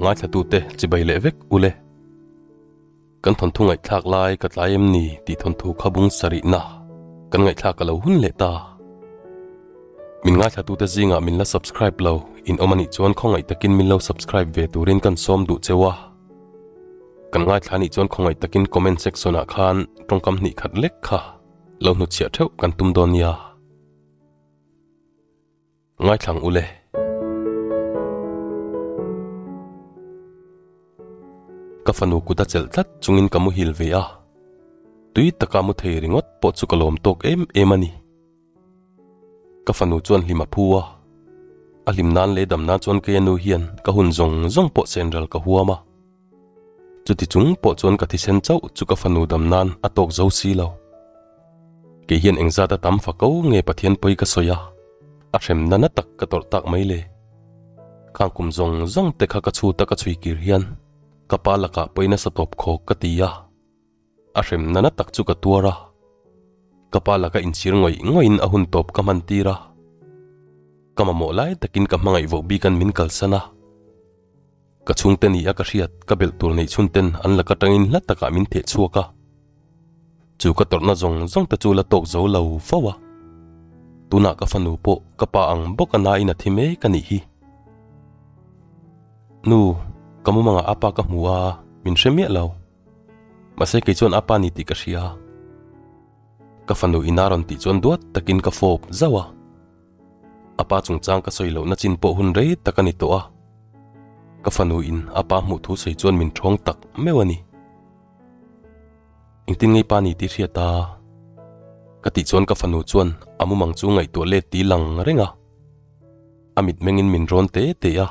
Ngaithlatute chibai leh vek ule. Kan thawnthu ngaihthlak lai ka tlai em ni tih thawnthu kha bung sarihna kan ngaihthlak a lo hun leh ta. Min ngaithlatute zingah min la subscribe lo in awm anih chuan khawngaih takin min lo subscribe ve turin kan sawm duh cheu a. Kan ngaithla anih chuan khawngaih takin comment section ah khan tawngkam hnih khat lek kha lo hnutchhiah theuh kan tum dawn nia. Ngaithlang ule. Ka fanu kut a chelh tlat chungin ka muhil ve a, tui taka mu thei ringawt pawh chu ka lawm tawk em em a ni. Ka fanu chuan hlim a phu a, a hlim nan leh dam nan chuan kei a nu hian ka hun zawng zawng pawh senral ka huam a. Chuti chung pawh chuan ka thisen chauh chu ka fanu dam nan a tawk zo si lo. Kei hian engzat a tam fako nge Pathian pawi ka sawi a, a hremna na tak ka tawrh tak mai le. Khang kum zawng zawng te kha ka chhut a ka chhui kir hian ka pa lakah pawi nasa tawp khawk ka ti a, a hremna na tak chu ka tuar a. Ka pa laka inchhir ngawih ngawih in a hun tawp ka hman tir a. Ka mamawh lai takin ka hmangaih voh bikan min kalsan a. Ka chhungte ni a ka hriat, ka belh tur neih chhun ten an laka tangin hla takah min theh chhuak a. Chu ka tawrhna zawng zawng te chu la tawk zo lo fo a. Tunah ka fanu pawh ka pa ang bawk a nain a thi mek a nih hi. Nu, ka mumangah apa ka hmu a, min hre miah lo. Mahse kei chuan apa ni tih ka hria. Ka fanu ina rawn tih chuan duat takin ka fawp zauh a. A pa chungchang ka sawi lohna chin pawh hun rei tak a ni tawh a, ka fanu in a pa hmuh thu sawi chuan min thawng tak meuh a ni. Engtin ngei pa ni tih hriat a? Ka tih chuan ka fanu chuan a mumang chu ngaihtuah let ti lang reng a, a mitmengin min rawn te te a.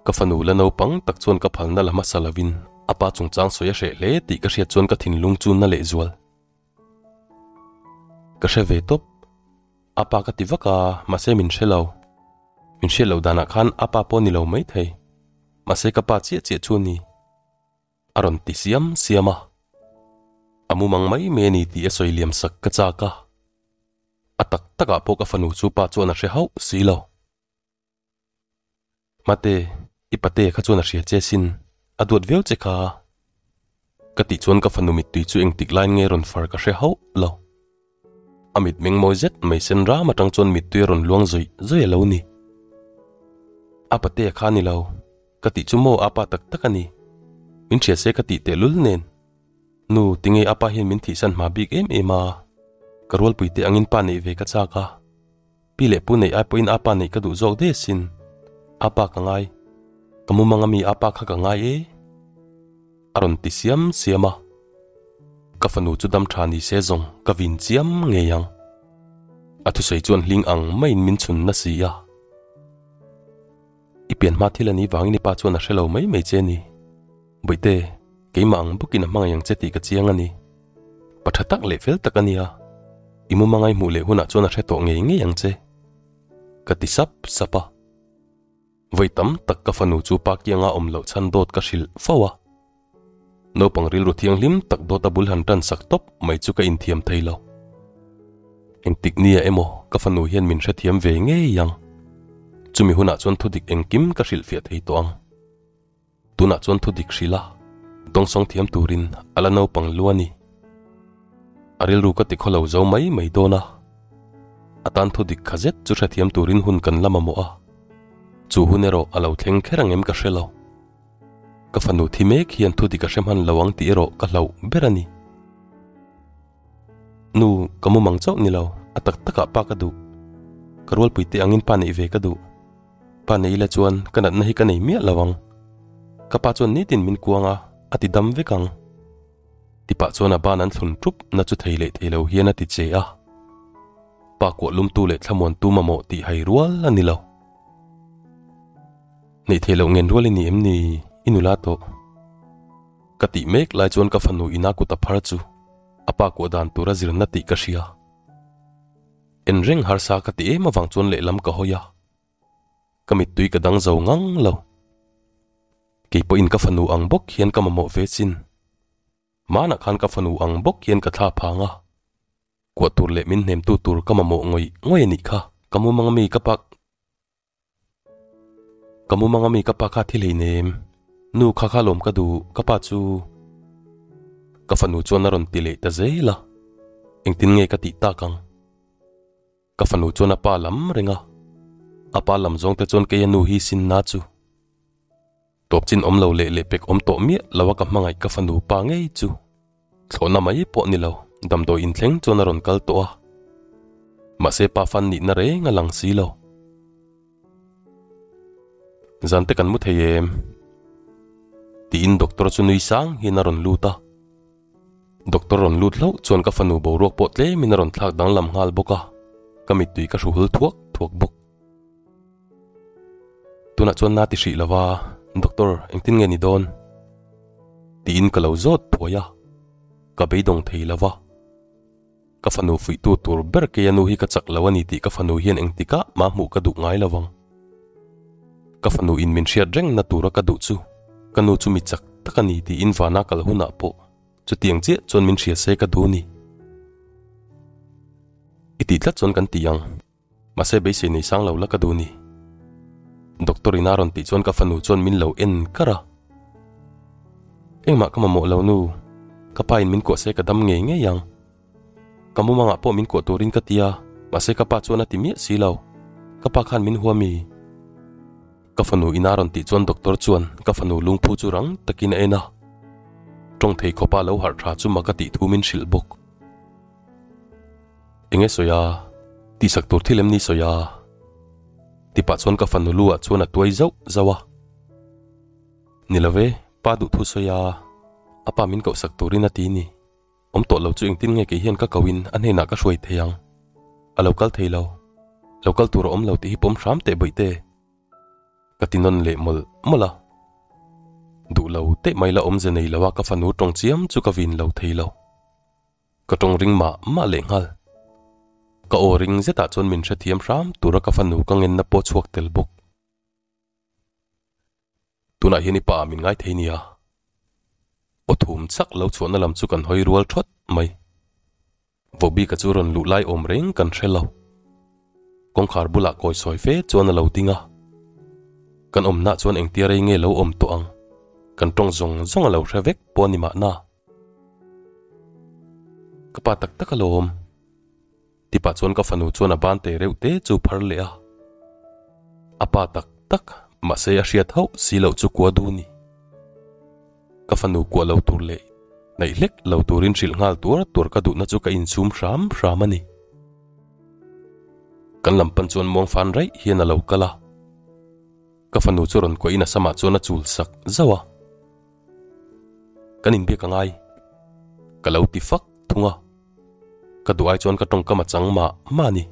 Ka fanu la naupang tak chuan ka phalna la hmasa lovin a pa chungchang sawi a hreh hle tih ka hriat chuan ka thinlung chu na lehzual. Ka hre ve tawp. A pa ka ti vak a, mahse min hre lo. Min hriat loh danah khan a pa pawh ni lo mai thei. Mahse ka pa chiah chiah chu a ni. A rawn ti siam siam a. A mumang mai mai a ni tih a sawi liam sak ka chak a. A tak takah pawh ka fanu chu pa chuan a hre hauh si lo. Mate, i pate kha chuan a hria che sin, a duat viau che kha. Ka tih chuan ka fanu mittui chu engtik laiin nge rawn far ka hre hauh lo. A mitmeng mawi zet mai sen ram atang chuan mittui a rawn luang zawih zawih a lo ni. A pate kha a ni lo, ka tih chu maw apa tak tak a ni. Min hria se ka tih tehlul nen. Nu, tinge apa hian min thihsan hma bik em em a? Ka rualpuite angin pa neih ve ka chak a. Pi leh pu neih ai pawhin apa neih ka duh zawk daih asin. Apa ka ngai. Ka mumang ami apa kha ka ngai e. A rawn ti siam siam a. Ka fanu chu dam tha ni se zawng ka vin chiam ngei ang. A thusawi chuan hling ang maiin min chhun na si a. I pian hma thil a nih vangin i pa chuan a hre lo mai mai che a ni. Bawihte, keimah ang bawkin a hmangaih ang che tih ka chiang a ni. Pa tha tak leh fel tak a nia. I mumanga i hmuh leh hunah chuan a hre tawh ngei ngei ang che. Ka ti sap sap a. Vawi tam tak ka fanu chu pa kianga awm loh chhan dawt ka hrilh fo a. Naupang rilru thianghlim tak dawt a bul han tan sak tawp mai chu ka inthiam thei lo. Engtik nia emaw ka fanu hian min hrethiam ve ngei ang. Chumi hunah chuan thudik engkim ka hrilhfiah thei tawh ang. Tunah chuan thu dik hrilh a, dawngsawng thiam turin a la naupang lu a ni. A rilru ka ti khaw lo zo mai mai dawn a, a tan thu dik kha zet chu hrethiam turin hun kan la mamawh a, chu hun erawh a lo thleng kher ang em ka hre lo. Ka fanu thi mek hian thu dik a hre hman lo ang tih erawh ka hlauh ber a ni. Nu, ka mumang chauh ni lo, a tak takah pa ka duh. Ka rualpuite angin pa neih ve ka duh. Pa nei ila chuan ka natna hi ka nei miah lo ang. Ka pa chuan nitin min kuang a, a ti dam vek ang. Ti pah chuan a ban an thlun ṭup na chu thei leh thei lo hian a ti che a. Pa kuah lumtu leh thlamuantu mamawh tih hai rual a ni lo. Neih theih loh ngen rual i ni em ni i nula tawh? Ka tih mek lai chuan ka fanu ina kut a phar chu a pa kuah dan tura zirna tih ka hria. En reng harsa ka ti em avang chuan lehlam ka hawi a. Ka mittui ka dang zo ngang lo. Kei pawhin ka fanu ang bawk hian ka mamawh ve chin. Hmanah khan ka fanu ang bawk hian ka thla phang a. Kuah tur leh min hnemtu tur ka mamawh ngawih ngawih a nih kha. Ka mumang mi ka pak. Ka mumang ami ka pa kha thi hleinem, nu kha kha lawm ka duh, ka pa chu. Ka fanu chuan a rawn ti leh ta zel a, engtin nge ka tih tak ang? Ka fanu chuan a pa lam reng a, a pa lam zawng te chuan kei a nu hi sin na chu. Tawp chin awm lo leh leh pek awm tawh miah lo a ka hmangaih ka fanu pa ngei chu. Thlawhna mai pawh ni lo, damdawi inthleng chuan a rawn kal tawh a. Mahse pa fan nihna reng a lang si lo. Zan te kan mu thei em? Tiin doctor chu nui sang hian a rawn lut a. Doctor rawn lut hlauh chuan ka fanu boruak pawh tlemin a rawn thlak danglam nghal bawk a, ka mittui ka hru hul thuak thuak bawk. Tunah chuan na ti hrih lova, Doctor, engtin nge ni dawn? Tiin ka lo zawt thuai a, ka beidawng thei lova. Ka fanu fuihtu tur ber kei a nu hi ka chak lo a ni tih ka fanu hian engtikah mah hmuh ka duh ngai lovang. Ka fanu in min hriat reng na tura ka duh chu ka nu chu mi chak tak a ni tiin vana kal hunah pawh chutiang chiah chuan min hria se ka duh ni. I tih tlat chuan kan ti ang. Mahse beisei nei sang lo la ka duh ni. Doctor in a rawn tih chuan ka fanu chuan min lo en kar a. Engmah ka mamawh lo nu, ka pa in min kuah se ka dam ngei ngei ang. Ka mumangah pawh min kuah turin ka ti a, mahse ka pa chuan a ti miah si lo. Ka pa khan min hua mi? Ka fanu in a rawn tih chuan doctor chuan ka fanu lungphu chu rang takin a en a. Tawng thei khawpa lo harh tha chu mak a tih thu min hrilh bawk. Enge sawi a? Tihsak tur thil em ni sawi a? Tipah chuan ka fanu lu ah chuan a tuai zauh zauh a. Ni lo ve, pa duh thu sawi a, a pa min kohsak turin a ti ni. Awm tawh lo chu engtin nge kei hian ka koh in a hnenah ka hruai thei ang? A lo kal thei lo. Lo kal tur a awm lo tih hi pawm hram teh bawih te. Ka ti nawn leh mawlh mawlh a. Duh lo teh mai la awmze nei lo a ka fanu tawng chiam chu ka vin lo thei lo. Ka tawng ring mah mah leh nghal. Ka aw ring zetah chuan min hrethiam hram tura ka fanu ka ngenna pawh chhuak tel bawk. Tunah hian i pa ah min ngai thei nia. Aw thum chak lo chhuahna lam chu kan hawi rual thawt mai. Vawbika chu rawn luh lai awm reng kan hre lo. Kawngkhar bulah kawi sawi fe chuan a lo ding a. Kan awmna chuan engtia rei nge lo awm tawh ang. Kan tawng zawng zawng a lo hre vek pawh a ni mahna. Ka pa tak tak alawm. Tipah chuan ka fanu chuan a ban te reuh te chu phar leh a. A pa tak tak, mahse a hriat hauh si loh chu kua du ni. Ka fanu kuah lo tur leh naih hlek lo turin hrilh nghal tuar tuar ka duhna chu ka insum hram hram a ni. Kan lam pan chuan muang fan raih hian a lo kal a. Ka fanu chu rawn kuahin a samah chuan a chul sak zauh a. Kan inbiak a ngai. Ka lo ti fak thung a. Ka duh ai chuan ka tawngkam a chang mah mah a ni.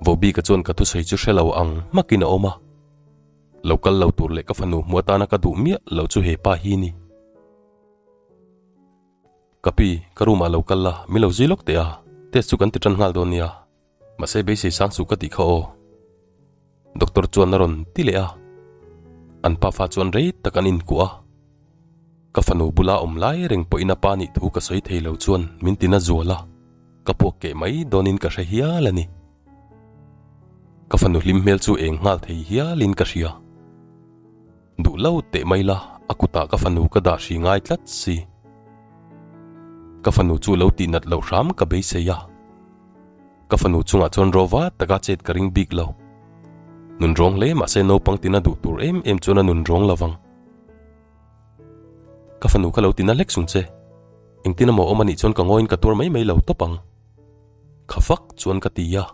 Vobika chuan ka thusawi chu hre lo ang hmakin a awm a. Lo kal lo tur leh ka fanu hmu atana ka duh miah lo chu he pa hi ni. Ka pi, ka room ah lo kal la, min lo zui lawk teh a, test chu kan ti tan nghal dawn nia. Mahse beisei sang suh ka tih kha aw. Doctor chuan a rawn ti leh a. An pafa chuan rei tak an inkuah a. Ka fanu bula awm lai reng pawhin a pa nih thu ka sawi thei lo chuan min tina zual a, ka puak keh mai dawnin ka hre hial a ni. Ka fanu hlim hmel chu eng nghal thei hialin ka hria. Duh lo teh mai la, a kutah ka fanu ka dah hri ngai tlat si. Ka fanu chu lo tihnat loh hram ka beisei a. Ka fanu chungah chuan rawva taka chet ka ring bik lo. Nun rawng hle mahse naupang tina duh tur em em chuan a nun rawng lovang. Ka fanu kha lo tina hlek sung che. Engtin emaw awm anih chuan ka ngawiin ka tuar mai mai lo tawp ang. Kha fak chuan ka ti a.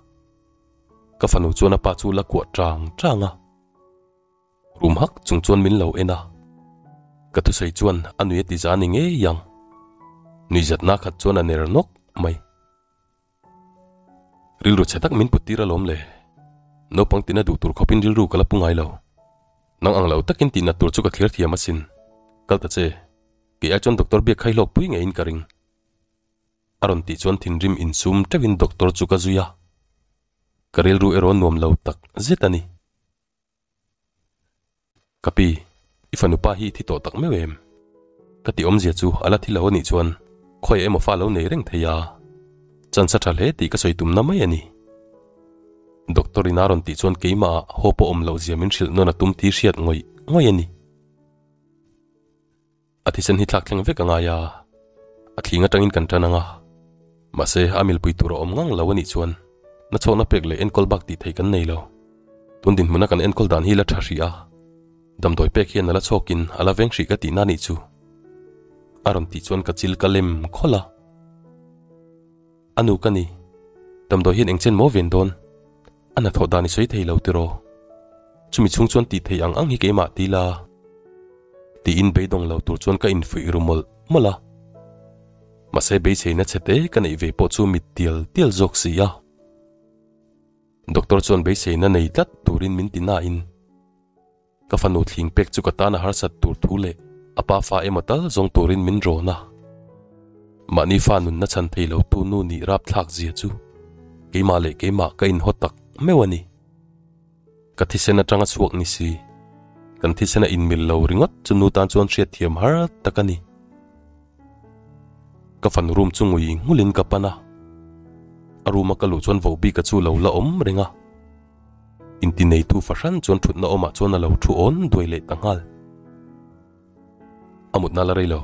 Ka fanu chuan a pa chu la kuah tang tang a. Rum hak chung chuan min lo en a. Ka thusawi chuan a nui a ti za ni ngei ang. Nuihzatna khat chuan a ner nawk mai. Rilru chhe tak min put tir alawm le. Naupang tina duh tur khawpin rilru ka la pu ngai lo. Nang ang lo takin tihnat tur chu ka thlir thiam asin. Kal ta che. Kei ai chuan doctor biak khai hlawk pui ngeiin ka ring. A rawn tih chuan thinrim insum teuhin doctor chu ka zui a. Ka rilru erawh nuam lo tak zet a ni. Ka pi, i fanu pa hi i thi tawh tak meuh em? Ka ti awmzia chu a la thi lo a nih chuan khawi emaw fa lo nei reng thei a, chance a tha hle tih ka sawi tumna mai a ni. Doctor in a rawn tih chuan keimah ah hope a awm loh zia min hrilh nawn a tum tih hriat ngawih ngawih a ni. A thisen hi thlak thleng vek a ngai a, a thling atangin kan tan ang a, mahse a milpui tur a awm ngang lo a nih chuan na chhawkna pek leh enkawl bak tih theih kan nei lo. Tun dinhmuna kan enkawl dan hi la tha hrih a, damdawi pek hian a la chhawkin a la veng hrih ka tihna a nih chu. A rawn tih chuan ka chil ka lem khawlh a. A nu ka ni. Damdawi hian engchen maw ven dawn? A hnathawh dan i sawi thei lo tiraw? Chumi chhung chuan tih theih ang ang hi keimah ti la. Tiin beidawng lo tur chuan ka infuih ru mawlh mawlh a. Mahse beiseina chhe te ka neih ve pawh chu mit tial tial zawk si a. Doctor chuan beiseina nei tlat turin min ti nain. Ka fanu thling pek chu ka tan a harsat tur thu leh a pa fa emaw tal zawng turin min rawn a. Mahni fa nunna chhan thei lo tu nu nih rapthlak zia chu keimah leh keimah ka inhaw tak meuh a ni. Ka thisen atanga chhuak ni si, kan thisen a inmil lo ringawt chu nu tan chuan hriatthiam har tak a ni. Ka fanu room chu ngui nghulin ka pan a, a room a ka luh chuan vohbika chu lo la awm reng a. Intineitu fahran chuan thutna awmah chuan a lo thu awn duai leh ta nghal. A mutna la rei lo.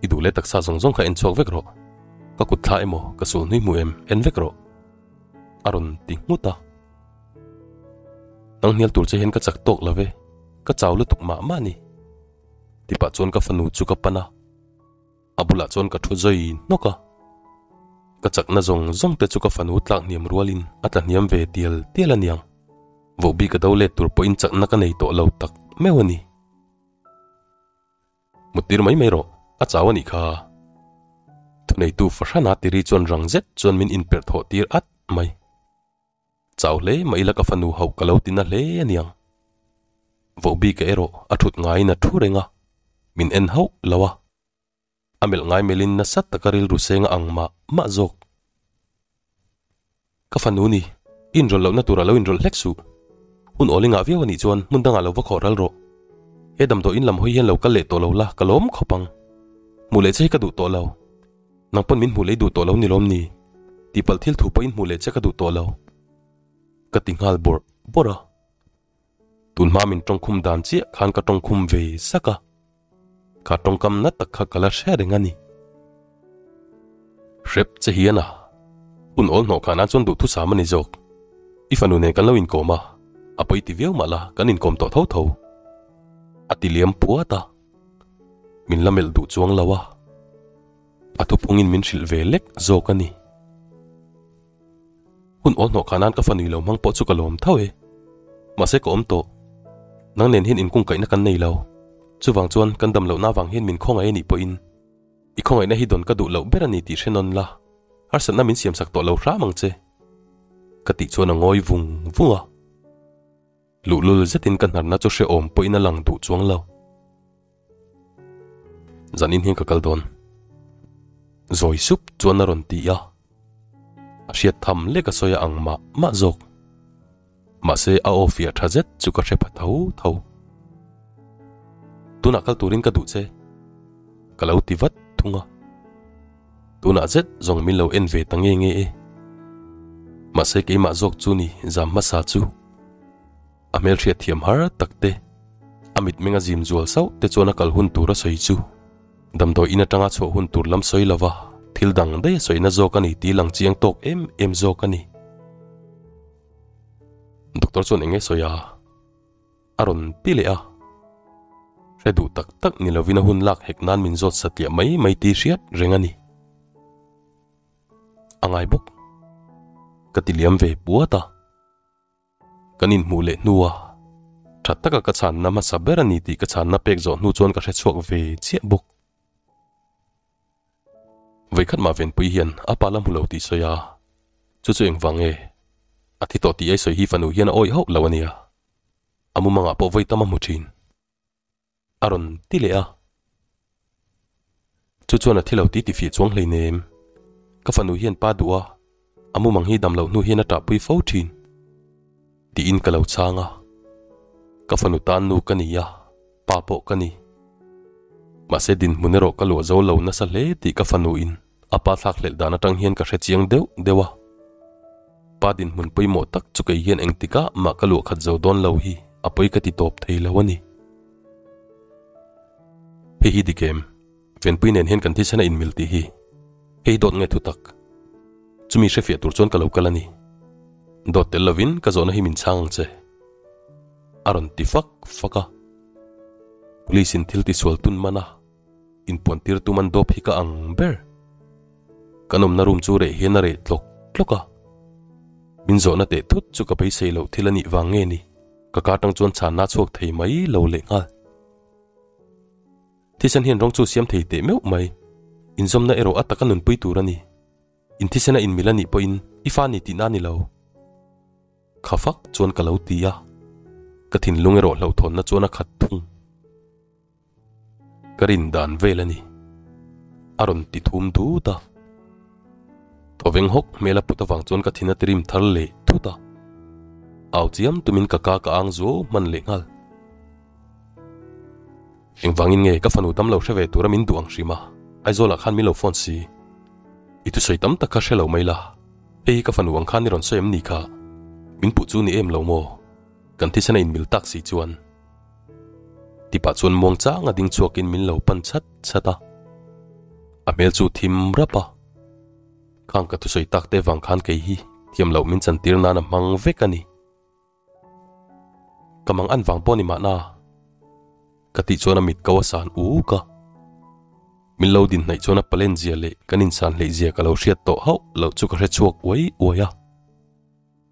I duh leh taksa zawng zawng kha en chhuak vek rawh. Ka kut thla emaw ka sul hnui hmu em en vek rawh. A rawn ti nghut a. Nang hnial tur che hian ka chak tawk lo ve, ka chau lutuk mah mah ni. Tipah chuan ka fanu chu ka pan a. A bulah chuan ka thu zawi hnawk a, ka chakna zawng zawng te chu ka fanu tlak hniam rualin a tla hniam ve tial tial a niang. Vohbi ka do let tur pawhin chakna ka nei tawh lo tak meuh a ni. Muttir mai mai rawh, a chau a nih kha. Thuneitu fahrana tiri chuan rang zet chuan min inperh thawh tir at mai. Chau hle mah ila ka fanu hauh ka lo ti na hle a niang. Vohbika erawh a thut ngaiin a thu reng a, min en hauh lo a. A melh ngai melhin nasa taka rilru seng a ang mah mah zawk. Ka fanu ni, i inrawlh lohna turah lo inrawlh hlek suh. Hun awl i ngah viau a nih chuan hmun dangah lo va khawh ral rawh. He damdawi in lam hawi hian lo kal leh tawh lo la ka lawm khawp ang. Hmuh leh che hi ka duh tawh lo. Nang pawn min hmuh leh i duh tawh lo ni lawm ni? Tihpalh thil thu pawhin hmuh leh che ka duh tawh lo. Ka ti nghal bawrh bawrh a. Tun hma min tawngkhum dan chiah khan ka tawngkhum ve sak a. Kha tawngkam na tak kha ka la hre reng a ni. Hrep che hian a. Hun awl hnawh khanah chuan duhthusam a ni zawk. I fanu nen kan lo inkawm a, a pawi ti viau mah la kan inkawm tawh tho tho. A ti liam puat a. Min la melh duh chuang lo a, a thuphungin min hrilh ve lek zawk a ni. Hun awl hnawh kha nan ka fanui lo hmang pawh chu ka lawm tho e. Mahse ka awm tawh. Nang nen hian inkungkaihna kan nei lo. Chuvang chuan kan dam lohna avang hian min khawngaih a nih pawhin i khawngaihna hi dawn ka duh loh ber a ni tih hre nawn la, harsatna min siamsak tawh lo hram ang che. Ka tih chuan a ngawi vung vung a. Luhlul zetin ka hnarna chu hrehawm pawhin a lang duh chuang lo. Zanin hian ka kal dawn. Zawi sup chuan a rawn ti a. A hriat tham lek a sawi a ang mah mah zawk. Mahse a aw fiah tha zet chu ka hre pha tho tho. Tunah kal turin ka duh che. Ka lo ti vat thung a. Tunah zet zawng min lo en ve ta nge nge e. Mahse keimah zawk chu ni zam hmasa chu. A hmelhriat thiam har tak te, a mitmeng a zim zual sauh te chuan a kal hun tur a sawi chu. Damdawi in atanga chhuah hun tur lam sawi lova thil dang daih a sawina zawk a ni tih lang chiang tawk em em zawk a ni. Doctor chuan eng nge sawi a? A rawn ti leh a. Hre duh tak tak ni lovin a hun lak hek nan min zawt satliah mai mai tih hriat reng a ni. A ngai bawk. Ka ti liam ve puat a. Kan inhmuh leh hnua tha taka ka chhanna hmasa ber a ni tih ka chhanna pek zawh hnu chuan ka hre chhuak ve chiah bawk. Vawikhat mah Venpui hian a pa la hmu lo tih sawi a, chu chu engvang nge? A thi tawh tih ai sawi hi fanu hian a awih hauh lo a nia. A mumangah pawh vawi tam a hmu thin. A rawn ti leh a. Chu chuan a thi lo tih ti fih chuang hleinem. Ka fanu hian pa duh a, a mumang hi dam loh hnu hian a ṭahpui fo ṭhin. Tiin ka lo chhang a. Ka fanu tan nu ka ni a, pa pawh ka ni. Mahse dinhmun erawh ka luah zo lo nasa hle tih ka fanu in a pa thlak hlelh dan aṭang hian ka hre chiang deuh deuh a. Pa dinhmun pawimawh tak chu kei hian engtikah mah ka luah khat zo dawn lo hi a pawi ka ti tawp thei lo a ni. Hei hi dik em? Venpui nen hian kan thisen a inmil tih hi hei dawt nge thutak? Chumi hrefiah tur chuan ka lo kal a ni. Dawt tel lovin ka zawhna hi min chhang ang che. A rawn ti fak fak a. Police in thil tisual tun man a, inpuan tir tum an dawp hi ka ang ber. Kan awmna room chu reh hian a reh tlawk tlawk a. Min zawhna teh thut chu ka beisei loh thil a nih vang nge ni? Ka kar tang chuan chhanna chhuak thei mai lo leh nghal. Thisen hian rawng chu siam thei teh meuh mai. Inzawmna erawh a taka nunpui tur a ni. In thisen a inmil a nih pawhin i fa ni tihna a ni lo. Kha fak chuan ka lo ti a, ka thinlung erawh hlauhthawnna chuan a khat thung. Ka rin dan vel a ni. A rawn ti thum dut a. Thawveng hawk hmel a put avang chuan ka thin a tirim thar leh thut a. Au chiam tumin ka ka ka ang zuau hman leh nghal. Engvangin nge ka fanu tam lo hre ve tura min duh ang hrim a, Aizawlah khan min lo phone si. I thusawi tam tak kha hre lo mai la, hei hi ka fanu ang khan i rawn sawi em ni kha? Min puh chu ni em lo maw? Kan thisen a inmil tak si chuan. Tipah chuan muang chang a ding chhuakin min lo pan chat chat a. A hmel chu thim rap a. Khang ka thusawi tak te vang khan kei hi thiam loh min chantir nan a hmang vek a ni. Ka mang an vang pawh ni mahna. Ka tih chuan a mit ko a san uk a. Min lo din hnaih chuan a palen zia leh kan insan hleih zia ka lo hriat tawh hauh loh chu ka hre chhuak uai uai a.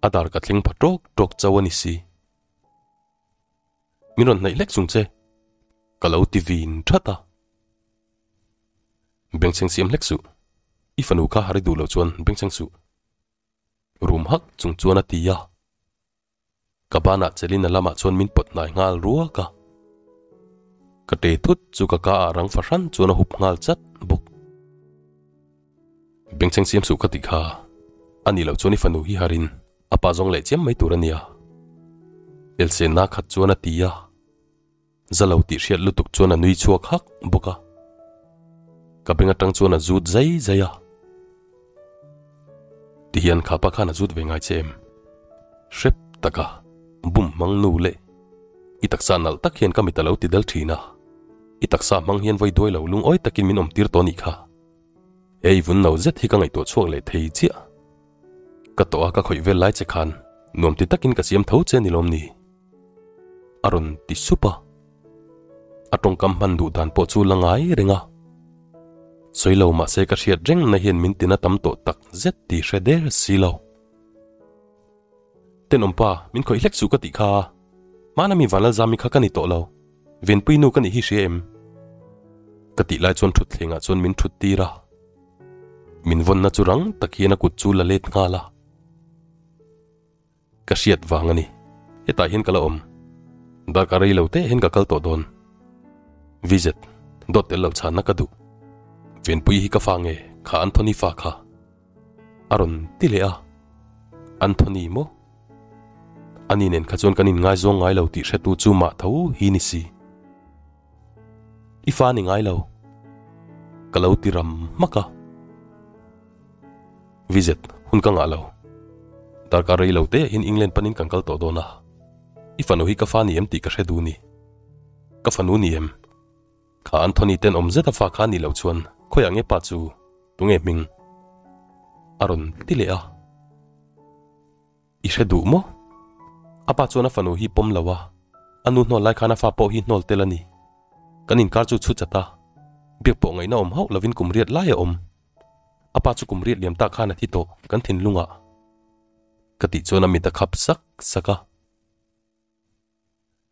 A dar ka thleng pha tawk tawk chauh a ni si. Min rawn hnaih hlek chung che. Ka lo ti vin that a. Bengchheng siam hlek suh. I fanu kha har i duh loh chuan bengchheng suh. Rum hak chung chuan a ti a. Ka banah chelin a lamah chuan min pawt hnai nghal ruak a. Ka te thut chu ka ka ah rang fahran chuan a hup nghal chat bawk. Bengchheng siam suh ka ti kha. A nih loh chuan i fanu hi harin a pa zawng leh chiam mai tur a nia. Elsenna khat chuan a ti a. Za lo tih hriat lutuk chuan a nui chhuak hak bawk a. Ka beng atang chuan a zut zai zai a. Tihian kha pa khan a zut ve ngai che em? Hrep taka bum hmang nu leh i taksa nalh tak hian ka mit a lo ti dal thin a. I taksa hmang hian vawi duai lo lungawi takin min awm tir tawh nih kha. He i vun no zet hi ka ngaihtuah chhuak leh thei chiah. Ka tawh a ka khawih vel lai che khan nuam ti takin ka siam tho che ni lawm ni? A rawn ti sup a. A tawngkam hman duh dan pawh chu la ngai reng a. Sawi lo mahse ka hriat reng na hian min tina tam tawh tak zet tih hre der si lo. Tenawmpa, min khawih hlek suh ka tih kha. Hmana mi Vanlalzami kha ka ni tawh lo. Venpui nu ka nih hi hria em? Ka tih lai chuan thutthlengah chuan min thut tir a. Min vawnna chu rang tak hian a kut chu la let nghal a. Ka hriat vang a ni. Hetah hian ka la awm. Darkar rei lo te hian ka kal tawh dawn. VZ, dawt tel lo chhanna ka duh. Venpui hi ka fa nge kha Anthony fa kha? A rawn ti leh a. Anthony maw? Ani nen kha chuan kan inngaizawng ngai lo tih hretu chu mah tho hi ni si. I fa ni ngai lo. Ka lo ti ram hmak a. Vizet, hun ka ngah lo. Darkar rei lo te hian England panin kan kal tawh dawn a. I fanu hi ka fa ni em tih ka hre duh ni. Ka fanu ni em? Kha Anthony ten awm zet a fa kha nih loh chuan khawiah nge pa chu tunge hming? A rawn ti leh a. I hre duh maw? A pa chuan a fanu hi pawm lo a, a nu hnawl lai khan a fa pawh hi hnawl tel a ni. Kan inkar chu chhu chat a, biak pawh ngaihna awm hauh lovin kum riat lai a awm. A pa chu kum riat liam tak khan a thi tawh kan thinlungah. Ka tih chuan a mit a khap sak sak a.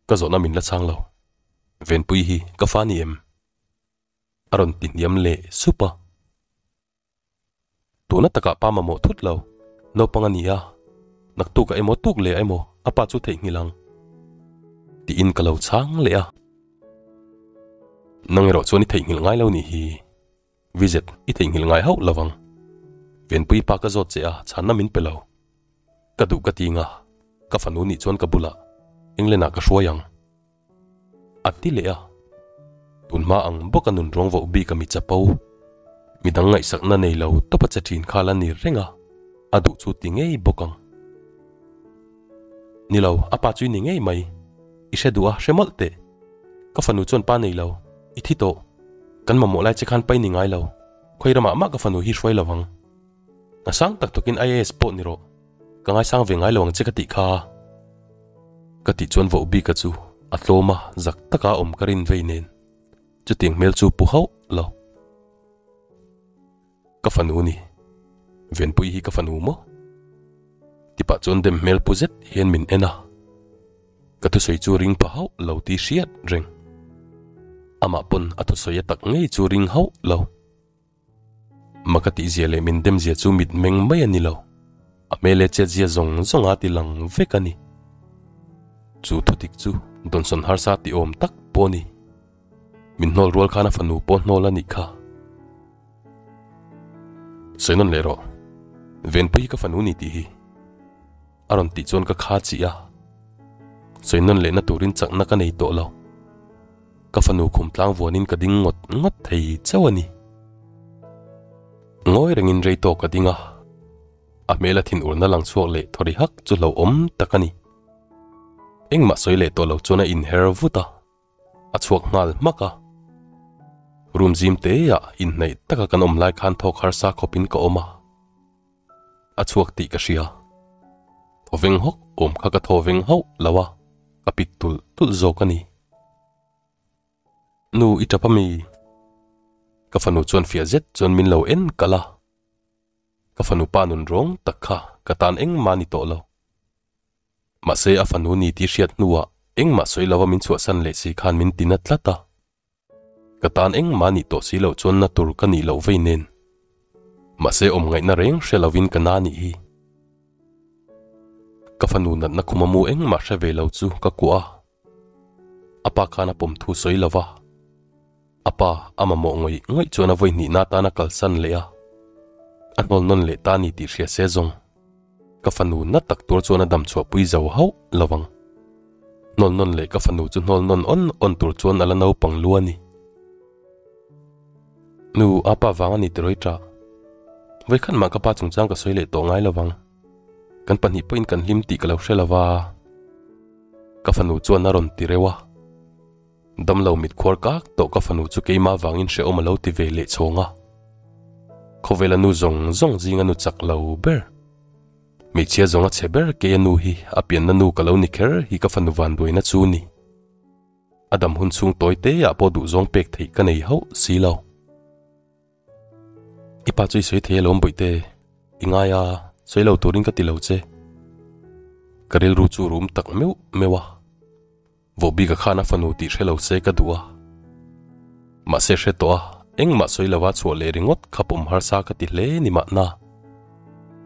Ka zawhna min la chhang lo. Venpui hi ka fa ni em? A rawn ti hniam leh sup a. Tuna takah pa mamawh thut lo. Naupang a ni a, naktuk a emaw tuk leh a emaw a pa chu theihnghilh ang. Tiin ka lo chhang leh a. Nang erawh chuan i theihnghilh ngai lo nih hi. Vizet, i theihnghilh ngai hauh lo vang. Venpui pa ka zawt che a, chhanna min pe lo. Ka duh ka ti nga, ka fanu nih chuan ka bulah England ah ka hruai ang. A ti leh a. Tun hma ang bawk a nun rawng voh bik a mi chapo. Midang ngaihsakna nei lo tawp a che thin kha la ni reng a, a duh chu ti ngei bawk ang. Ni lo, a pa chu i ni ngei mai. I hre duh a, hre mawlh teh. Ka fanu chuan pa nei lo, i thi tawh. Kan mamawh lai che khan pa i ni ngai lo. Khawi ramah mah ka fanu hi hruai lo ang. A sang tak tawkin IAS pawh ni rawh. Ka ngaisang ve ngai lo ang che ka tih kha. Ka tih chuan voh bika chu a tlawm a, zak taka awm ka rin vei nen. Chutiang hmel chu pu hauh lo. Ka fanu ni. Venpui hi ka fanu maw? Tipah chuan dem hmel pu zet hian min en a. Ka thusawi chu ring pha hauh lo tih hriat reng. Amah pawn a thusawi a tak ngei chu ring hauh lo. Maka tihzia leh min demzia chu mit meng mai a ni lo. A hmel leh chetzia zawng zawng a ti lang vek a ni. Chu thudik chu dawnsawn harsa ti awm tak pawh a ni. Min hnawl rual khan a fanu pawh hnawl a nih kha. Sawi nawn leh rawh. Venpui hi ka fanu ni tih hi. A rawn tih chuan ka kha chih a. Sawi nawn lehna turin chakna ka nei tawh lo. Ka fanu khum tlang vuanin ka ding ngawt ngawt thei chauh a ni. Ngawi rengin rei tawk ka ding a. A hmela thinurna lang chhuak leh thawri hak chu hlauhawm tak a ni. Engmah sawi leh tawh lo chuan a inher vut a. A chhuak nghal hmak a. Room zim te ah inhnaih taka kan awm lai khan thawk harsa khawpin ka awm a. A chhuak tih ka hria. Thawveng hawk awm kha ka thawveng hauh lo a, ka pik tulh tulh zawk a ni. Nu i tap a mi? Ka fanu chuan fiah zet chuan min lo en kalh a. Ka fanu pa nun rawng tak kha ka tan engmah a ni tawh lo. Mahse a fanu ni tih hriat hnuah engmah sawi lova min chhuahsan leh si khan min tina tlat a. Ka tan engmah nih tawh si loh chuan na tur ka nih loh vei nen. Mahse awm ngaihna reng hre lovin ka na nih hi. Ka fanu natna khuma mu engmah hre ve lo chu ka kuah a. A pa khan a pawm thu sawi lova. A pa a mamawh ngawih ngawih chuan a vawi hnihna atan a kalsan leh a. A hnawl nawn leh ta ni tih hria se zawng. Ka fanu na tak tur chuan a dam chhuahpui zo hauh lo ang. Hnawl nawn leh ka fanu chu hnawl nawn awn awn tur chuan a la naupang lu a ni. Nu, a pa vang a ni tirawi ṭah. Vawikhat mah ka pa chungchang ka sawi leh tawh ngai lo vang. Kan pahnih pawhin kan hlim tih ka lo hre lo va. Ka fanu chuan a rawn ti reuh a. Damlo mit khuar kak tawh ka fanu chu keimah vangin hrehawm a lo ti ve leh chhawng a. Khawvela nu zawng zawng zinga nu chak lo ber. Hmeichhia zawng a chhe ber kei a nu hi a pianna nu ka lo ni kher hi ka fanu vanduaina chu ni. A dam hun chhung tawi te ah pawh duhzawng pek theih ka nei hauh si lo. I pa chu i sawi thei alawm bawihte, i ngai a, sawi lo turin ka ti lo che. Ka rilru chu rum tak meuh meuh a. Vohbika khan a fanu tih hre lo se ka duh a. Mahse hre tawh a, engmah sawi lova chhuah leh ringawt kha pawm harsa ka ti hle ni mahna.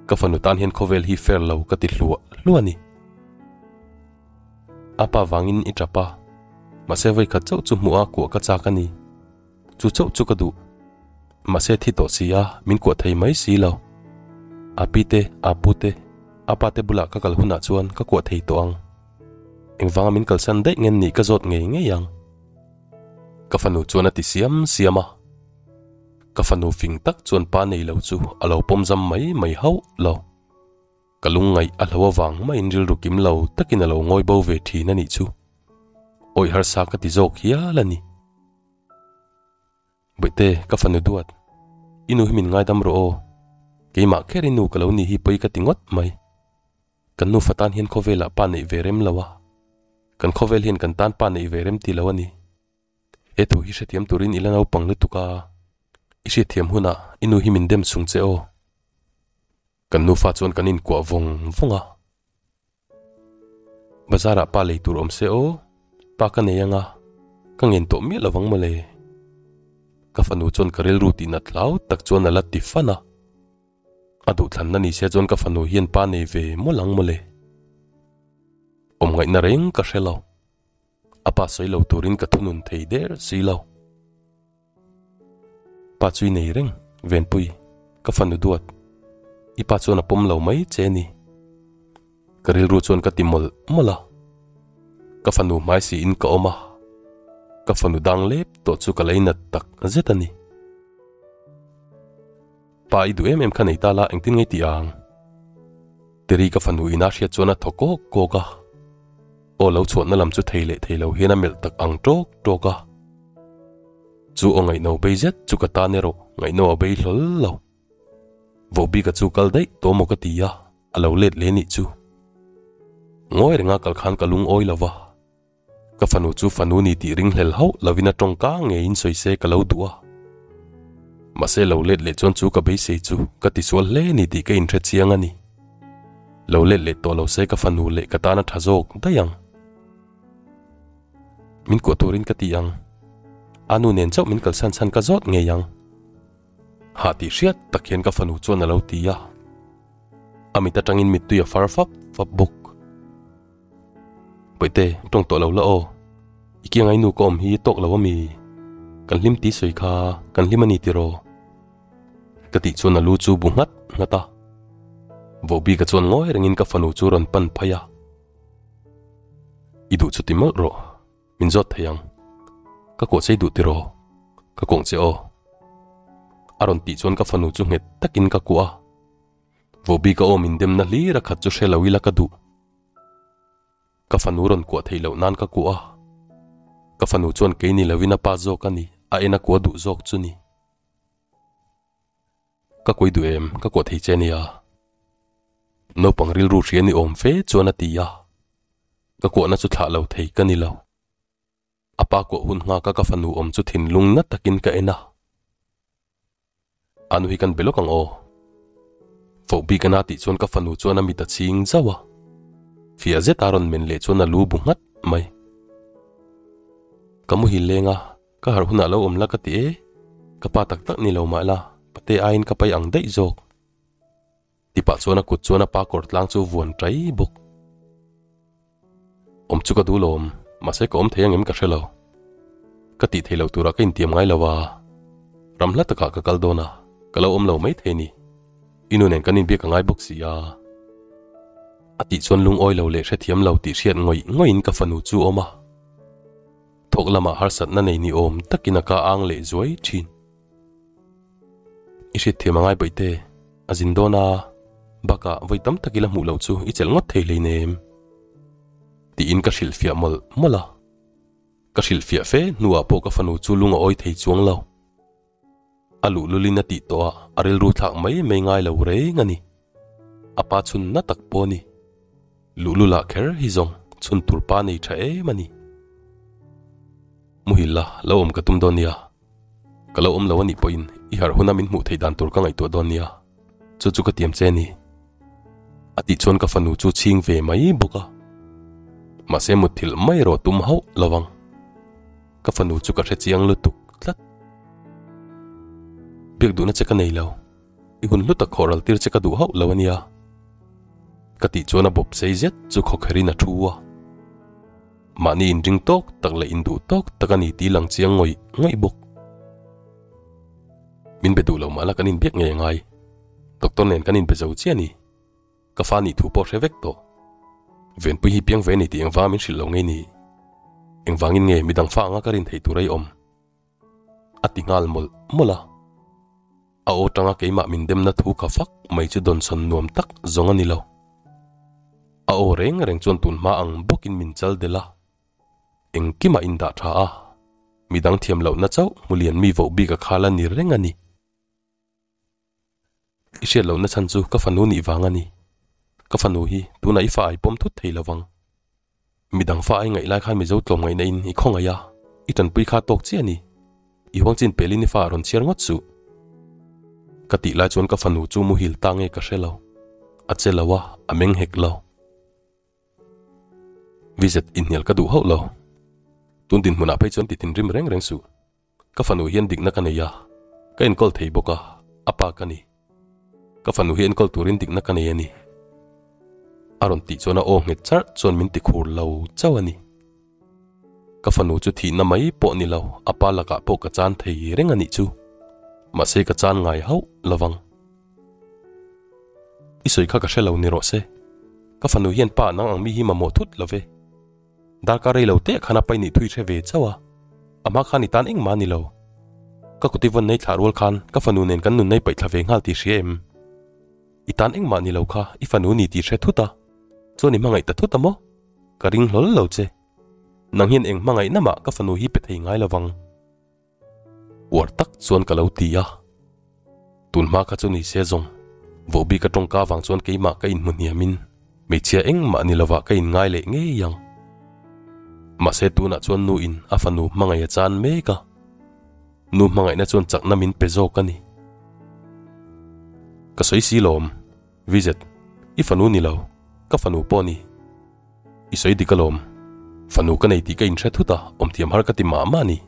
Ka fanu tan hian khawvel hi fair lo ka ti hluah hluah a ni. A pa vangin i tap a, mahse vawikhat chauh chu hmuh a kuah ka chak a ni. Chu chauh chu ka duh. Mahse thi tawh si a, min kuah thei mai si lo. A pi te, a pu te, a pa te bulah ka kal hunah chuan ka kuah thei tawh ang. Engvanga min kalsan daih ngen nih ka zawt ngei ngei ang. Ka fanu chuan a ti siam siam a. Ka fanu fing tak chuan pa nei lo chu a lo pawm zam mai mai hauh lo. Ka lungngaih a hlo avang maiin rilru kim lo takin a lo ngawi bo ve thin a nih chu. Awih harsa ka ti zawk hial a ni. Bawihte, ka fanu duat. I nu hi min ngaidam rawh aw. Keimah kher i nu ka lo ni hi pawi ka ti ngawt mai. Kan nufa tan hian khawvelah pa neih ve rem lo a. Kan khawvel hian kan tan pa neih ve rem ti lo a ni. He thu hi hrethiam turin i la naupang lutuk a. I hriatthiam hunah i nu hi min dem chung che aw. Kan nufa chuan kan inkuah vawng vawng a. Bazar ah pa lei tur awm se aw, pa ka nei anga, ka ngen tawh miah lovang mawle. Ka fanu chuan ka rilru tih nat hlau tak chuan a la ti fan a. A duhthlanna ni se chuan ka fanu hian pa nei ve mawlh ang mawle. Awm ngaihna reng ka hre lo. A pa sawi lo turin ka thunun thei der si lo. Pa chu i nei reng, Venpui, ka fanu duat. I pa chuan a pawm lo mai che a ni. Ka rilru chuan ka ti mawlh mawlh a. Ka fanu hmai siin ka awm a. Ka fanu dang lep tawh chu ka lei nat tak zet a ni. Pa i duh em em kha nei ta la engtin nge tih ang? Teri ka fanu ina hriat chuan a thaw kawk kawk a. Aw lo chhuahna lam chu thei leh thei lo hian a melh tak ang tawk tawk a. Chu aw ngaihno bei zet chu ka tan erawh ngaihno a bei hlawl lo. Vohbika chu kal daih tawh maw ka ti a, a lo let leh nih chu. Ngawi renga kal khan ka lungawi lo va. Ka fanu chu fanu ni tih ringhlel hauh lovin a tawngka ngeiin sawi se ka lo duh a. Mahse lo let leh chuan chu ka beisei chu ka tisual hle ni tih ka inhre chiang a ni. Lo let leh tawh lo se ka fanu leh ka tana tha zawk daih ang. Min kuah turin ka ti ang. A nu nen chauh min kalsan chhan ka zawt ngei ang. Hah tih hriat tak hian ka fanu chuan a lo ti a. A mit atangin mittui a far fap fap bawk. Bawihte, tawng tawh lo la aw. I kiangai nu ka awm hi tawk lo ami? Kan hlim ti sawi kha kan hlim a ni tiraw? Ka tih chuan a lu chu bu nghat nghat a. Vohbika chuan ngawi rengin ka fanu chu rawn pan phei a. I duh chu ti mawlh rawh. Min zawt thei ang. Ka kawh chei duh tiraw? Ka kawng che aw. A rawn tih chuan ka fanu chu nghet takin ka kuah a. Vohbika aw min demna hlir a khat chu hre lo ila ka duh. Ka fanu rawn kuah theih loh nan ka kuah a. Ka fanu chuan kei ni loin a pa zawk a ni, a en a kuah duh zawk chu ni. Ka kuai duh em, ka kuah thei che nia. Naupang rilru hria ni awm fe chuan a ti a. Ka kuahna chu thlah lo thei ka ni lo. A pa kuah hun nghaka ka fanu awm chu thinlung na takin ka en a. A nu hi kan be lawk ang aw. Foh bik ana tih chuan ka fanu chuan a mit a chhing zauh a. Fiah zet a rawn men leh chuan a lu bu nghat mai. Ka muhil leng a, ka harh hunah lo awm la ka ti e. Ka pa tak tak ni lo mah ila, pate aiin ka pai ang daih zawk. Tipah chuan a kut chuan a pa kawr tlang chu vuan tai bawk. Awm chu ka duh lawm, mahse ka awm thei angem ka hre lo. Ka tih thei lo turah ka intiam ngai lo a, ram hla takah ka kal dawn a, ka lo awm lo mai thei ni. I nu nen kan inbiak a ngai bawk si a. A tih chuan lungawi lo leh hrethiam lo tih hriat ngawih ngawihin ka fanu chu awm a. Thawk lamah harsatna nei ni awm takin a ka ang leh zuai thin. I hriatthiam a ngai bawihte, a zin dawn a, bakah vawi tam tak ila hmuh loh chu i chelh ngawt thei hleinem. Tiin ka hrilhfiah mawlh mawlh a. Ka hrilhfiah fe hnuah pawh ka fanu chu lung a awi thei chuang lo. A luhlulin a tih tawh a, a rilru thlak mai mai ngai lo reng a ni. A pa chhun na tak pawh a ni. Luhlulah kher hi zawng chhun tur pa nei tha em a ni. Muhil la, lo awm ka tum dawn nia. Ka lo awm lo a nih pawhin i harh huna min hmuh theih dan tur ka ngaihtuah dawn nia, chu chu ka tiam che a ni. A tih chuan ka fanu chu chhing ve mai bawk a. Mahse mutthilh mai erawh tum hauh lo vang. Ka fanu chu ka hre chiang lutuk tlat. Biak duhna che ka nei lo, i hun hlu tak khawh ral tir che ka duh hauh lo a nia. Ka tih chuan a bawp sei zet chu khawkherin a thu a. Mahni inring tawk tak leh induh tawk tak a ni tih lang chiang ngawih ngawih bawk. Min be duh lo mahla kan inbiak ngei angai. Doctor nen kan inbe zo chiah a ni. Ka fa nih thu pawh hre vek tawh. Venpui hi piang ve a ni tih engvanga min hrilh lo ngei ni? Engvangin nge midang fa anga ka rin theih tur a i awm? A ti nghal mawlh mawlh a. A aw tanga keimah min demna thu kha fak mai chu dawnsawn nuam tak zawng a ni lo. A aw reng reng chuan tun hma ang bawkin min chal delh a. Engkimah in dah tha a, midang thiam lohna chauh hmulian mi voh bik a khal a ni reng a ni. I hriat lohna chhan chu ka fanu nih vang a ni. Ka fanu hi tunah i fa ai pawm thut thei lo vang. Midang fa ai ngaih lai khan Mizo tlawm ngaihna in i khawngaih a, i tanpui kha tawk chiah a ni. I huang chin pelin i fa a rawn chhiar ngawt suh. Ka tih lai chuan ka fanu chu muhil ta nge ka hre lo. A che lo a, a meng hek lo. Vizet inhnial ka duh hauh lo. Tun dinhmunah phei chuan ti thinrim reng reng suh. Ka fanu hian dikna ka nei a, ka enkawl thei bawk a, a pa ka ni. Ka fanu hi enkawl turin dikna ka nei a ni. A rawn tih chuan a aw nghet charh chuan min ti khur lo chauh a ni. Ka fanu chu thihna mai pawh ni lo, a pa lakah pawh ka chan thei reng a nih chu. Mahse ka chan ngai hauh lovang. I sawi kha ka hre lo ni rawh se. Ka fanu hian pa nang ang mi hi mamawh thut lo ve. Darkar rei lo teh khan a pai nih thui hre ve chauh a, a hma khan i tan engmah a ni lo. Ka kuti vawn nei thlah rual khan ka fanu nen kan nun nei paih thla ve nghal tih hria em? I tan engmah ni lo kha i fanu ni tih hre thut a, chuan i hmangaih ta thut a maw? Ka ring hlawl lo che. Nang hian eng hmangaihna mah ka fanu hi pe thei ngai lovang. Uar tak chuan ka lo ti a. Tun hma kha chu ni se zawng. Vohbi ka tawngka avang chuan keimah ka inhmu hniamin hmeichhia engmah ni lovah ka inngai leh ngei ang. Mahse tunah chuan nu in a fanu hmangaih a chan mek a. Nu hmangaihna chuan chakna min pe zawk a ni. Ka sawi si lawm, Vizet, i fanu ni lo, ka fanu pawh ni. I sawi dik alawm, fanu ka nei tih ka inhre thut a, awmthiam har ka ti mah mah a ni.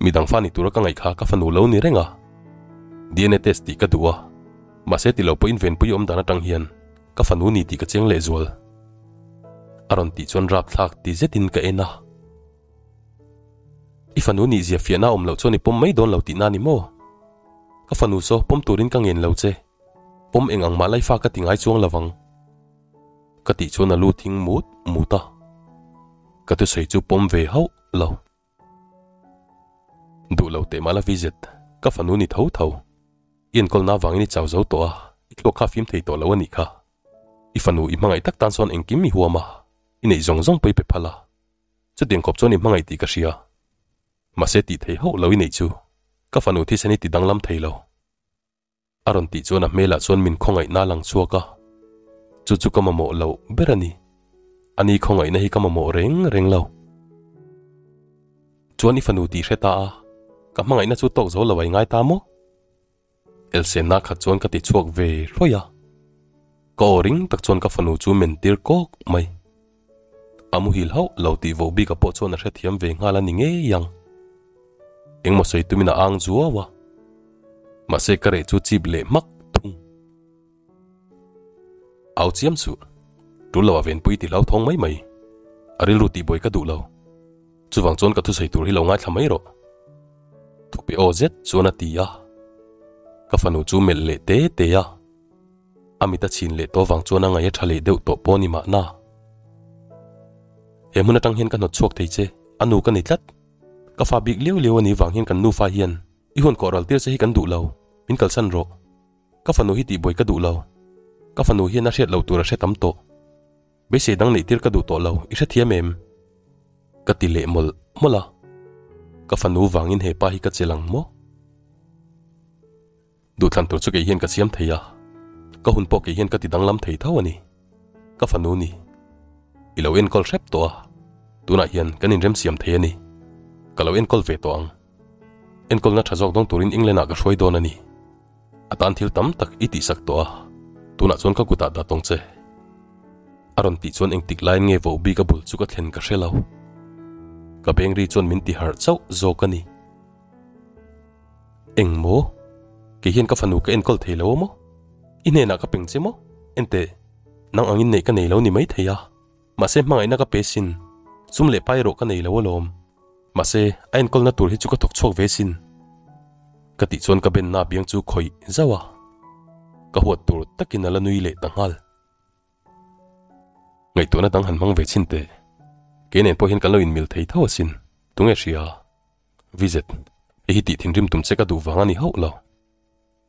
Midang fa ni tura ka ngaih kha ka fanu lo ni reng a. DNA test tih ka duh a, mahse ti lo pawhin venpui awm dan atang hian ka fanu ni tih ka cheng lehzual. A rawn tih chuan rapthlak ti zetin ka en a. I fanu nih zia fiahna awm loh chuan i pawm mai dawn lo tihna ni maw? Ka fanu saw pawm turin ka ngen lo che. Pawm eng ang mah laifa ka ti ngai chuang lo vang. Ka tih chuan a lu thing mut mut a. Ka thusawi chu pawm ve hauh lo. Duh lo teh mah la Vizet, ka fanu ni tho tho. I enkawlna avangin i chau zo tawh a, i thluak kha a fim thei tawh lo a nih kha. I fanu i hmangaih tak tan sawn engkim i huam a, i neih zawng zawng pawh i pe phal a. Chutiang khawp chuan i hmangaih tih ka hria. Mahse tih thei hauh lo i neih chu ka fanu thisen hi ti danglam thei lo. A rawn tih chuan a hmelah chuan min khawngaihna a lang chhuak a. Chu chu ka mamawh loh ber a ni. Ani khawngaihna hi ka mamawh reng reng lo. Chuan i fanu tih hre ta a, ka hmangaihna chu tawk zo lo a i ngai ta maw? Elsenna khat chuan ka ti chhuak ve hrawih a, ka aw ring tak chuan ka fanu chu men tir kawk mai. A muhil hauh lo tih voh bika pawh chuan a hrethiam ve nghal a ni ngei ang. Engmaw sawi tumin a ang zuau a, mahse ka reh chu chip leh hmak thung. Au chiam suh, tul lo a venpui ti hlauthawng mai mai. A rilru tihbuai ka duh lo. Chuvang chuan ka thusawi tur hi lo ngaithla mai rawh. Thupe aw zet chuan a ti a. Ka fanu chu melh leh te te a. A mit a chhin leh tawh vang chuan a ngaih a tha leh deuh tawh pawh a ni mahna. He hmun atang hian ka hnawt chhuak thei che, a nu ka ni tlat. Ka fa bik liau liau a nih vang hian kan nufa hian i hun kawh ral tir che hi kan duh lo, min kalsan rawh. Ka fanu hi tihbuai ka duh lo. Ka fanu hian a hriat loh tur a hre tam tawh. Beisei dang neih tir ka duh tawh lo, i hrethiam em? Ka ti leh mawlh mawlh a. Ka fanu vangin he pa hi ka che lang maw? Duhthlan tur chu kei hian ka siam thei a, ka hun pawh kei hian ka ti danglam thei tho a ni. Ka fanu ni. I lo enkawl hrep tawh a, tunah hian kan inremsiam thei a ni. Ka lo enkawl ve tawh ang. Enkawlna tha zawk dawng turin England-ah ka hruai dawn a ni. A tan thil tam tak i tihsak tawh a, tunah chuan ka kutah dah tawng che. A rawn tih chuan engtik laiin nge voh bik a bul chu ka thlen ka hre lo. Ka beng ri chuan min ti harh chauh zawk a ni. Eng maw? Kei hian ka fanu ka enkawl thei lo a maw? I hnenah ka peng che maw? Enteh, nang angin neih ka nei lo ni mai thei a. Mahse hmangaihna ka pe sin, sum leh pai erawh ka nei lo alawm. Mahse a enkawlna tur hi chu ka thawk chhuak ve sin. Ka tih chuan ka benna biang chu khawih zauh a, ka huat tur takin a la nui leh ta nghal. Ngaihtuahna dang han hmang ve chhin teh. Kei nen pawh hian kan lo inmil thei tho asin, tunge hria? Vizet, hei hi tih thinrim tum che ka duh vang a ni hauh lo.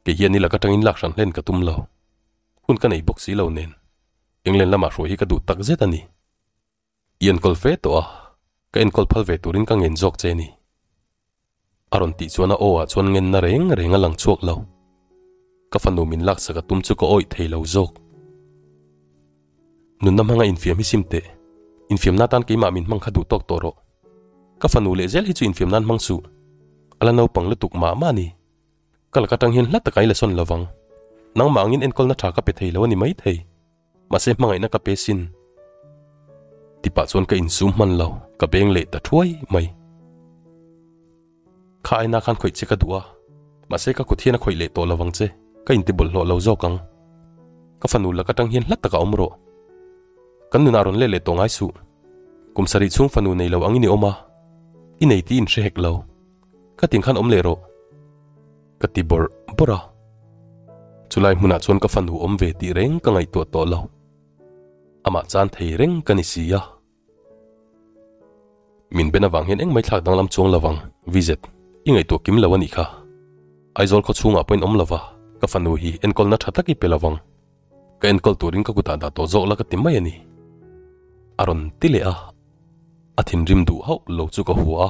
Kei hian i lak atangin lak hran hlen ka tum lo. Hun ka nei bawk si lo nen. England lamah hruai hi ka duh tak zet a ni. I enkawl fe tawh a, ka enkawl phal ve turin ka ngen zawk che ni. A rawn tih chuan a aw ah chuan ngenna reng reng a lang chhuak lo. Ka fanu min laksak a tum chu ka awih thei lo zawk. Nunna hmanga infiam hi sim teh. Infiam nan tan keimah min hmang kha duh tawk tawh rawh. Ka fanu leh zel hi chu infiam nan hmang suh. A la naupang lutuk mah mah a ni. Ka lak atang hian hla taka i la sawn lovang. Nangmah angin enkawlna tha ka pe thei lo a ni maithei. Mahse hmangaihna ka pe sin. Tipah chuan ka insum hman lo, ka beng leh ta thuai mai. Kha aina khan khawih che ka duh a, mahse ka kut hian a khawih leh tawh lovang che, ka inti bawlhhlawh lo zawk ang. Ka fanu lak atang hian hla taka awm rawh. Kan nunah rawn let leh tawh ngai suh. Kum sarih chhung fanu nei lo angin i awm a, i nei tih inhre hek lo. Ka tin khan awm leh rawh. Ka ti bawrh bawrh a. Chulai hmunah chuan ka fanu awm ve tih reng ka ngaihtuah tawh lo. Amah chan thei reng ka ni si a. Min ben avang hian engmai thlak danglam chuang lo vang, Vizet, i ngaihtuah kim lo a nih kha. Aizawl khaw chhungah pawhin awm lo va, ka fanu hi enkawlna tha tak i pe lo vang. Ka enkawl turin ka kutah dah tawh zawk la ka ti mai a ni. A rawn ti leh a, a thinrim duh hauh lo chu ka hua a,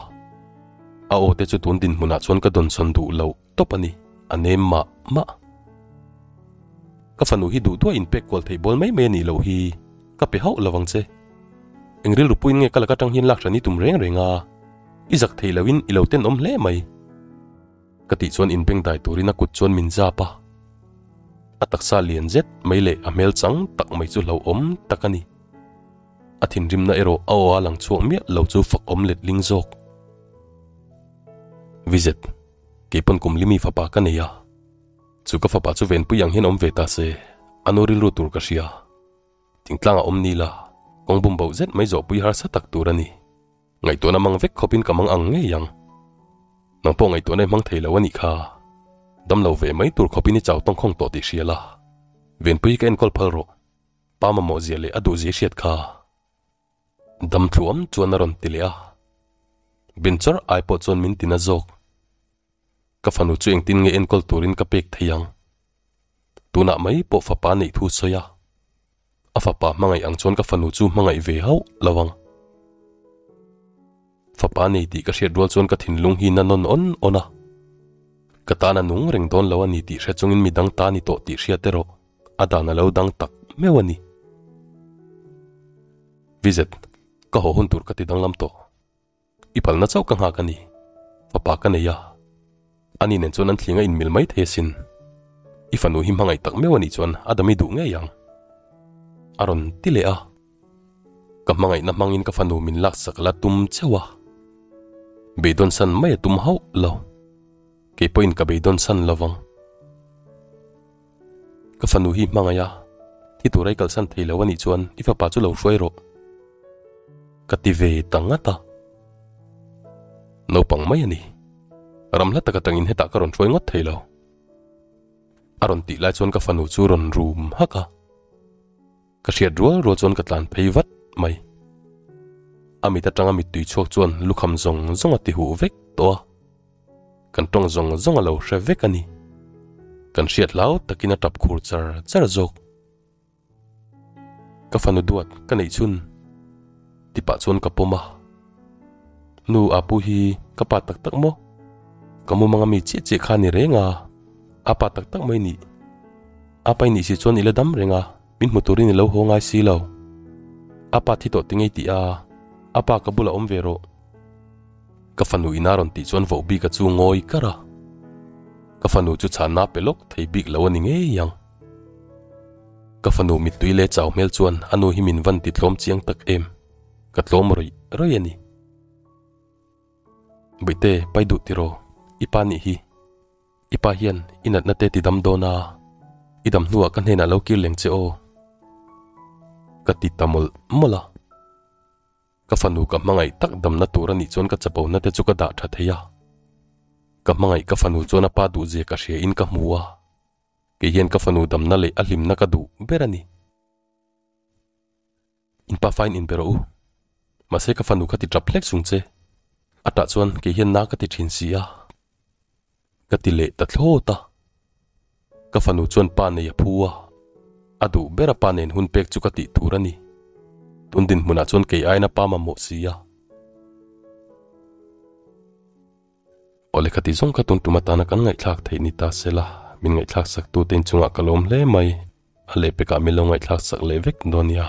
a aw te chu tun dinhmunah chuan ka dawnsawn duh lo tawp a ni, a nem mah mah. Ka fanu hi duh duah inpek kual theih bawl mai mai a nih loh hi ka pe hauh lo vang che. Eng rilru puiin nge ka laka tang hian lak hran i tum reng reng a, i zak thei loin i lo tenawm hle mai. Ka tih chuan inbengdai turin a kut chuan min zap a. A taksa lian zet mai leh a hmel chang tak mai chu hlauhawm tak a ni. A thinrimna erawh a aw a lang chhuak miah lo chu fakawm letling zawk. Vizet, keipawn kum limi fapa ka nei a. Chu ka fapa chu venpui ang hian awm ve ta se, a nu rilru tur ka hria. Thingtlangah awm ni la, kawng bum boh zet mai zawhpui harsa tak tur a ni. Ngaihtuahna mang vek khawpin ka mang ang ngei ang. Nang pawh ngaihtuahna i hmang thei lo a nih kha. Dam lo ve mai tur khawpin i chau tawngkhawng tawh tih hria la. Venpui ka enkawl phal rawh. Pa mamawh zia leh a duh zia i hriat kha. Dam thluam chuan a rawn ti leh a. Ben chawrh ai pawh chuan min tina zawk. Ka fanu chu engtin nge enkawl turin ka pek thei ang? Tunah mai pawh fapa neih thu sawi a. A fapa hmangaih ang chuan ka fanu chu hmangaih ve hauh lo ang. Fapa nei tih ka hriat rual chuan ka thinlung hi na nawn awn awn a. Ka tan a nung reng dawn lo a ni tih hre chungin midang ta ni tawh tih hriat erawh a dan a lo dang tak meuh a ni. Vizet, ka haw hun tur ka ti danglam tawh. I palna chauh ka nghak a ni. Fapa ka nei a. Ani nen chuan an thling a inmil mai thei asin. I fanu hi hmangaih tak meuh a nih chuan a dami duh ngei ang. A rawn ti leh a. Ka hmangaihna hmangin ka fanu min laksak la tum cheuh a. Beidawn san mai a tum hauh lo. Kei pawhin ka beidawn san lo vang. Ka fanu hi hmangaih a, thi tura i kalsan thei lo a nih chuan i fapa chu lo hruai rawh. Ka ti ve ta ngat a. Naupang mai a ni. Ram hla tak atangin hetah ka rawn hruai ngawt thei lo. A rawn tih lai chuan ka fanu chu rawn rum hak a. Ka hriat rual rual chuan ka tlan phei vat mai. A mit atanga mittui chhuak chuan lukham zawng zawng a ti huh vek tawh a. Kan tawng zawng zawng a lo hre vek a ni. Kan hriat hlau takin a tap khur char char zawk. Ka fanu duat ka neih chhun ti pah chuan ka pawm a. Nu Apu hi ka pa tak tak maw? Ka mumang ami chiah chiah kha a ni reng a, a pa tak tak mai nih. A pa i nih si chuan i la dam reng a, min hmu turin i lo haw ngai si lo. A pa thi tawh ti ngei tih a, a pa ka bulah awm ve rawh. Ka fanu ina rawn tih chuan voh bik a chu ngawi kar a. Ka fanu chu chhanna pe lawk thei bik lo a ni ngei ang. Ka fanu mittui leh chau hmel chuan a nu hi min van ti tlawm chiang tak em. Ka tlawm rawih rawih a ni. Bawihte, pai duh tiraw? I pa nih hi. I pa hian i natna te ti dam dawn a, i dam hnuah ka hnenah lo kir leng che aw. Ka ti ta mawlh mawlh a. Ka fanu ka hmangaih tak damna tur a nih chuan ka chapona te chu ka dah tha thei a. Ka hmangaih ka fanu chuan a pa duhzia ka hria in ka hmu a. Kei hian ka fanu damna leh a hlimna ka duh ber a ni. In pa fain inbe rawh u. Mahse ka fanu kha ti tap hlek chung che. A tah chuan kei hian na ka ti thin si a. Ka ti leh ta thlawt a. Ka fanu chuan pa nei a phu a, a duh ber a pa nen hun pek chu ka tih tur a ni. Tun dinhmunah chuan kei aiin a pa mamawh si a. Awle khati zawng kha tun tum atana kan ngaihthlak theih ni ta se la, min ngaihthlak sak tute inchungah ka lawm hle mai. A lehpekah min lo ngaihthlak sak leh vek dawn nia.